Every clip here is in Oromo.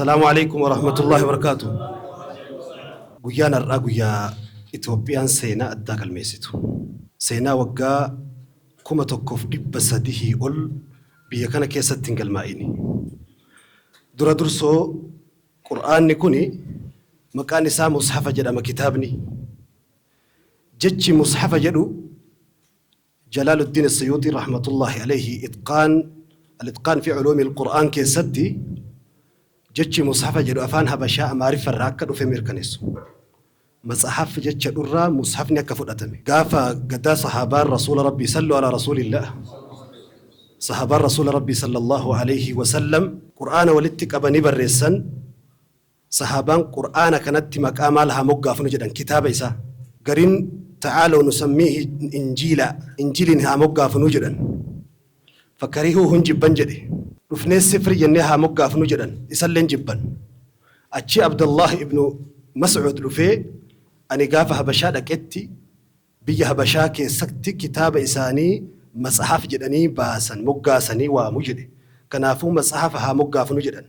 Assalaamu alaikum warahmatullaahi wabarakaatu. Guyyaan har'aa guyyaa Itoophiyaan seenaa addaa galmeessitu. Seenaa waggaa 1300 ol biyya kana keessatti hin galmaa'ini. Dura dursoo Qur'aanni kuni maqaan isaa Mushafa jedhama kitaabni. Jechi Mushafa jedhu Jalaaluddiin Assuyuuxii rahmatullaahi alayhi Itqaan Al-Itqaan fi Culuumi Al-Qur'aan keessatti jechi mushafa jedhu afaan Habashaa Amaariffa irraa akka dhufe mirkaneessu. Matsahaf jecha dhurraa mushafni akka fudhatame. Gaafa gadaa sahaabaan Rasuula Rabbii Sallu alaa Rasuulillaah Sahaabaan Rasuula Rabbii sallallaahu alayhi wa sallam Qur'aana walitti qabanii barreessan. Sahaabaan Qur'aana kanatti maqaa maal haa moggaafnu jedhan kitaaba isaa. Gariin ta'aalaw nusammiihi injiilaa, injiiliin haa moggaafnu jedhan. Fakarihuuhu hin jibban jedhe. Dhufnee sifri jennee haa moggaafnu jedhan, isalleen jibban. Achii Abdallaah ibnu Mas'uud dhufee ani gaafa Habashaa dhaqetti Biyya Habashaa keessatti kitaaba isaanii Matsahaf jedhanii baasan, moggaasanii waamu jedhe. Kanaafuu Matsahafa haa moggaafnu jedhan.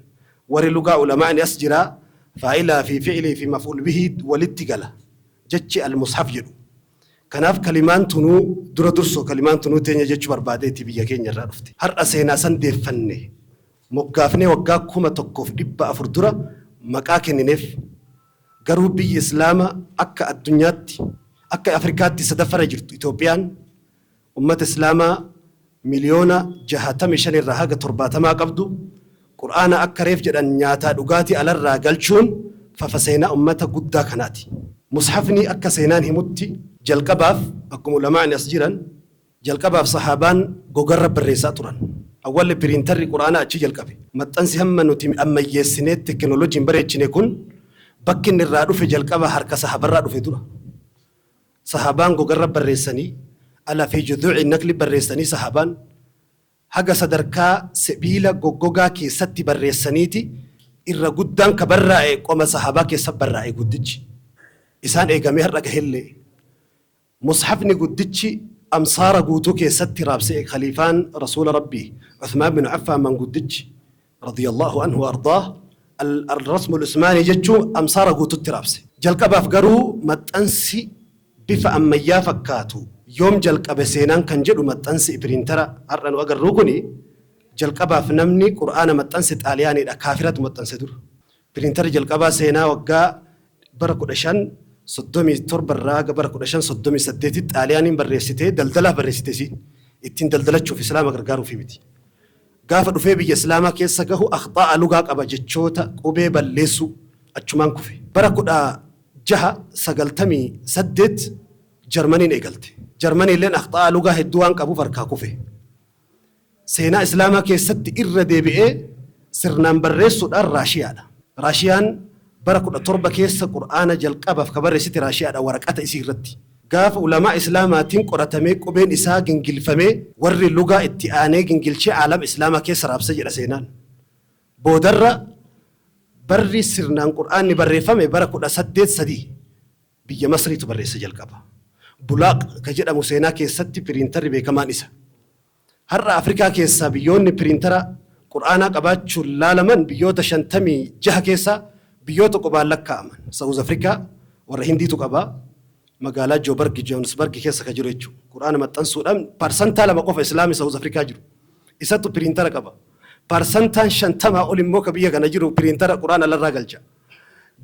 Warri lugaa ulamaa'ni as jira, faa'ilaa fi fi'lii fi maf'uul bihii walitti gala jechi al-mushaf jedhu. Kanaaf kalimaan tunuu dura dursoo kalimaan tunuu teenya jechuu barbaadeeti biyya keenya irraa dhufte. Har'a seenaa san deeffanne moggaafnee waggaa 1400 dura maqaa kennineef. Garuu biyyi Islaama akka addunyaatti, akka Afrikaatti sadaffarra jirtu Itoophiyaan ummata Islaamaa miliyoona 65 irraa haga 70 qabdu Qur'aana akka reef jedhan nyaataa dhugaatii alarraa galchuun fafa seenaa ummata guddaa kanaati. Mushafni akka seenaan himutti jalqabaaf akkuma ulamaa'ni as jiran Jalqabaaf sahaabaan gogarra barreessaa turan. Awwalli piriintarri Qur'aanaa achii jalqabe. Maxxansi hamma nuti ammayyeessinee tekinooloojiin bareechine kun bakki inni irraa dhufe jalqaba harka sahaabarraa dhufe dura. Sahaabaan gogarra barreessanii, ala fi juduuci nakli barreessanii sahaabaan haga sadarkaa sibiila goggogaa keessatti barreessaniiti irra guddaan ka barraa'e qoma sahaabaa keessa barraa'e guddichi. Isaan eegamee har'a gahellee. Mushafni guddichi amsaara guutuu keessatti raabse khaliifaan Rasuula Rabbii Uthmaan bin Affaan manguddichi radiyallahu anhu wa ardaah al-rasmul usmaanii jechuun amsaara guututti raabse. Jalqabaaf garuu maxxansi bifa ammayyaa fakkaatu yoom jalqabe seenaan kan jedhu maxxansi piriintara har'a nu agarruu kuni jalqabaaf namni Qur'aana maxxanse Xaaliyaaniidha kaafiratu maxxanse dura. Piriintarri jalqabaa seenaa waggaa bara 1537 irraa haga bara 1538tti Xaaliyaaniin barreessitee daldalaaf barreessite isiin. Ittiin daldalachuuf Islaama gargaaruufii miti. Gaafa dhufee biyya Islaamaa keessa gahu akhxaa'a lugaa qaba jechoota qubee balleessuu achumaan kufe. Bara 1698 Jarmaniin eegalte. Jarmaniilleen akhxaa'a lugaa hedduu waan qabuuf harkaa kufe. Seenaa Islaamaa keessatti irra deebi'ee sirnaan barreessuudhaan Raashiyaadha. Raashiyaan bara 17 keessa Qur'aana jalqabaaf ka barreessite Raashiyaadha waraqata isii irratti. Gaafa ulamaa Islaamaatiin qoratamee qubeen isaa gingilfamee warri lugaa itti aanee gingilchee aalama Islaamaa keessa raabse jedha seenaan. Boodarra barri sirnaan Qur'aanni barreeffame bara 18 3. Biyya Masriitu barreesse jalqaba. Bulaaq ka jedhamu seenaa keessatti piriintarri beekamaan isa. Har'a Afrikaa keessaa biyyoonni piriintara Qur'aanaa qabaachuun laalaman biyyoota 56 keessaa biyyoota qubaan lakkaa'aman. Sa'uuz Afrikaa warra Hindiitu qaba. Magaalaa Joobargi, Johansbargi keessa ka jiru jechuudha. Qur'aana maxxansuudhaan parsantaa 2 qofa Islaami Sa'uuz Afrikaa jiru. Isatu piriintara qaba. Parsantaan 50 ol immoo ka biyya kana jiru piriintara Qur'aana alarraa galcha.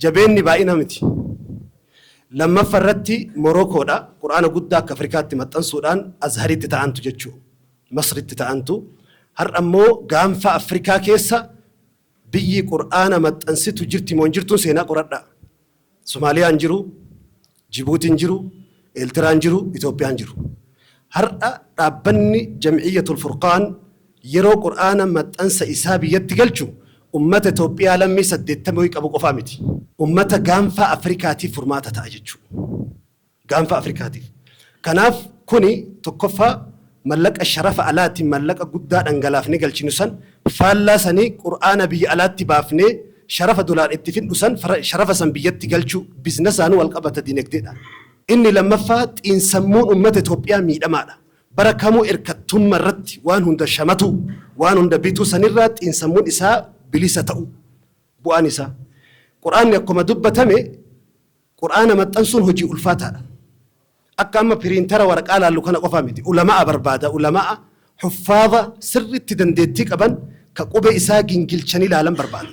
Jabeenni baay'ina miti. Lammaffa irratti Morookoodha. Qur'aana guddaa akka Afrikaatti maxxansuudhaan Azharitti ta'antu jechuu. Masritti ta'antu. Har'a immoo gaanfa Afrikaa keessa biyyi Qur'aana maxxansitu jirti moo hin jirtuun seenaa qoradhaa. Somaaliyaan jiru, Jibuutiin jiru, Eeltiraan jiru, Itoophiyaan jiru. Har'a dhaabbanni Jam'iyyatul Furqaan yeroo Qur'aana maxxansa isaa biyyatti galchu ummata Itoophiyaa lammii 80 wayii qabu qofaa miti. Ummata gaanfaa Afrikaatiif furmaata ta'a jechuudha. Gaanfa Afrikaatiif. Kanaaf kuni tokkoffaa mallaqa sharafa alaatiin mallaqa guddaa dhangalaafnee galchinu san faallaa sanii Qur'aana biyya alaatti baafnee sharafa dolaan itti fidnu san sharafa san biyyatti galchuu biznasaanuu wal qabata dinagdeedhaan. Inni lammaffaa xiinsammuun ummata Itoophiyaa miidhamaadha. Bara kamuu irkattumma irratti waan hunda shamatuu, waan hunda bituu sanirraa xiinsammuun isaa bilisa ta'uu. Bu'aan isaa. Qur'aanni akkuma dubbatame Qur'aana maxxansuun hojii ulfaataadha. Akka amma piriintara waraqaa laallu kana qofaa miti. Ulama'a barbaada. Ulama'a huffaaza sirriitti dandeettii qaban ka qubee isaa gingilchanii laalan barbaada.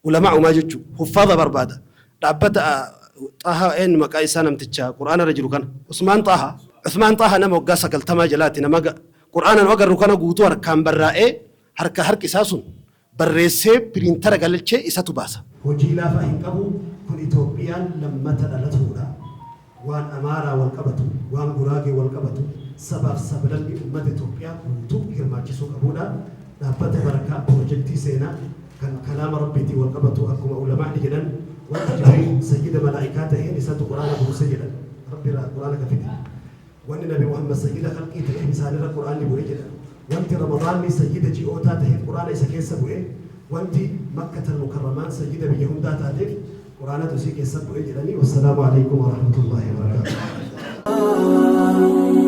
Ulama'umaa jechuu huffaaza barbaada. Dhaabbata Xaahaa eenyu maqaa isaa namticha Qur'aana irra jiru kana. Usmaan Xaahaa. Usmaan Xaahaa nama waggaa 90 jalaati nama Qur'aana nu agarru kana guutuu harkaan barraa'ee harka harki isaa sun barreessee piriintara galchee isatu baasa. Hojii laafaa hin qabu, kun Itoophiyaan lammata dhalatuudha. Waan Amaaraa wal qabatu, waan Guraagee wal qabatu, sabaaf sablammii ummata Itoophiyaa guutuu hirmaachisuu qabuudha. Dhaabbata Barakaa pirojektii seenaa kan kalaama Rabbiitiin wal qabatu akkuma ulamaa'ni jedhan wanti Jibriil sayyida malaa'ikaa taheen isatu Qur'aana buuse jedhan. Rabbi irraa Qur'aana ka fide. Wanni Nabi Muhammad sayyida khalqii ta'eef isaanirra Qur'aanni bu'e jedhan. Wanti Ramadaanni sayyida ji'ootaa taheef Qur'aana isa keessa bu'e. Wanti Makkatal Mukarramaan sayyida biyya hundaa taateef Qur'aanatu isii keessa bu'e jedhanii. Wassalaamu Aleykum Warahmatullaahi Wabarakaatuh.